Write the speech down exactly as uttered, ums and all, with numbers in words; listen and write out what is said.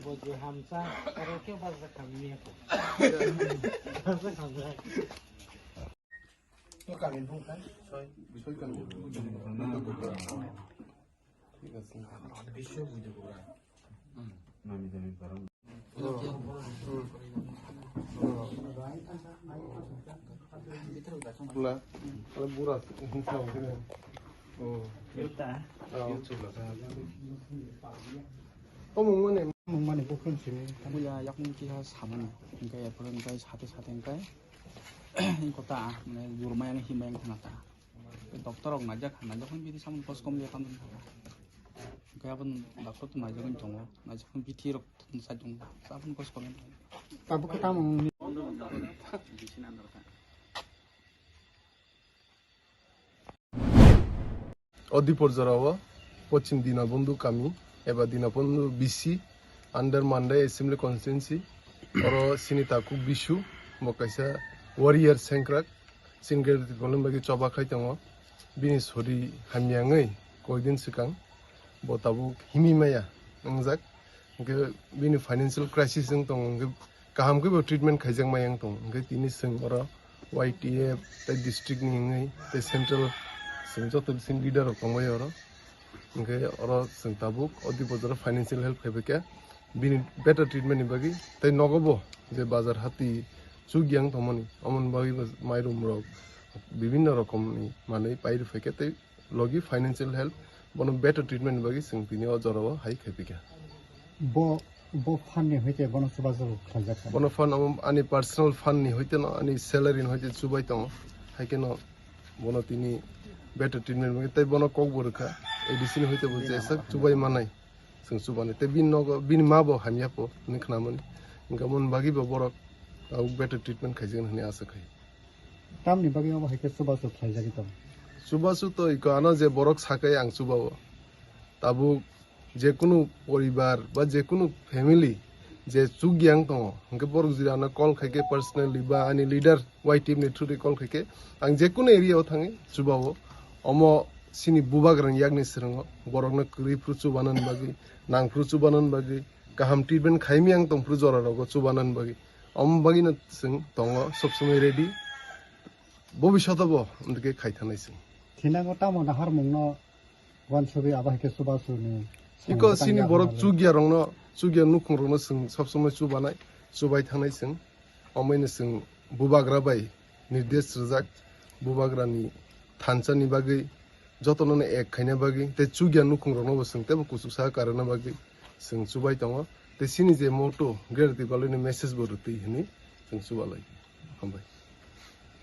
Hamsa, aro khe bajak kami ni ako. Bajak hamsa. To kami bung kan? Soi, soi kami. Thik ase. Bisho bujo kura. Nami dami parang. Bula, bula bura. Oh. Yuta. Oh. Yuta. Oh, mungmane. Mungmane bukhun sini. Buya yakung kiha samani. Engkai apore engkai sate sate engkai. Kota, mane yurma yang himma yang khana ta. Doctor rok najak, najak hwn bidi samung kos kom ya tang. Kaya pun doctor tu najak hwn tongo, najak hwn bithi rok tu sa tongo, sa pun kos kom. Tabuk ka tamo. O Dipor jorao Pochim Dinabondhu kami eba Dinabondhu B C under Mandai Assembly Constituency, oro sini takhuk Bisu, bo kaisa warrior sengkrak, sini gate golem bagi choba khai tongo, bini sori hamyangwi koidin swkang bo tabuk himi maya wngjak. Hwnkhe bini financial crisis wng tongo, hwnkhe kaham khe bo treatment khaijak maya wng tongo. Hwnkhe tini chwng oro Y T F tei district ni wngwi tei central chwng joto bising leader rok tongbai oro. Hwnkhe oro chwng tabuk o Dipor jora financial help khaibai khe bini better treatment ni bagwi tei nogo bo je bazar hati chukya wng tongmani, omoni bagwi bo mairum rok bibinno rokomni manwi pai rwphai khe tei logi financial help, bono better treatment ni bagwi chwng tini o jorao hai khaipikha. Bo, bo fund ni hoite bono chubachu khlaijak kha? Bono fund amo ani personal fund ni hoite no, ani salary ni hoite chubai tongo. Hai khe no bono tini better treatment bagwi tei bono kok bo rwkha. A D C ni hoite bo jesak chubai manai. Chwng chubani tei bini nogo, bini ma bo hamya po hwnwi khnamani. Hwnkhe aboni bagwi bo borok tabuk better treatment khaijagani hwnwi asa khai. Tamni bagwi obo hai khe chubachu khlaijagwi tongo? Chubachu to iko ano je borok sakai ang chubao. Tabuk jekunu poribar ba jekunu family je chukya wng tongo, hwnkhe borok jodi ano call khai khe personally ba ani leader Y T F ni through de call khai khe ang jekunu area o thangwi chubao. Omo chini bubagrani yakni swrwngo borokno kwrwi phuru chubanani bagwi, nang phuru chubanani bagwi, kaham treatment khaimya wng tong phuru jora rogo chubanani bagwi. Omo bagwino chwng tongo sob somoi ready. Bobishoto bo hwnkhe khai thangnai chwng. Thinango tamo naharmungno wansugwi abo hai khe chubachu ni iko samung chini tangya borok hwnwi. Chukya rokno, chukya nukhung rokno chwng sob somoi chubanai, chubai thangnai chwng. Omoino chwng bubagra bai nirdesh rwjak, bubagrani thansa ni bagwi jotono no ek khaina bagwi tei chukya nukhung rokno bo chwng teibo kuchuksa karana bagwi chwng chubai tongo. Tei chini je motto Greater Tipraland ni message bo rwtwi hwnwi chwng chubalai. Hambai.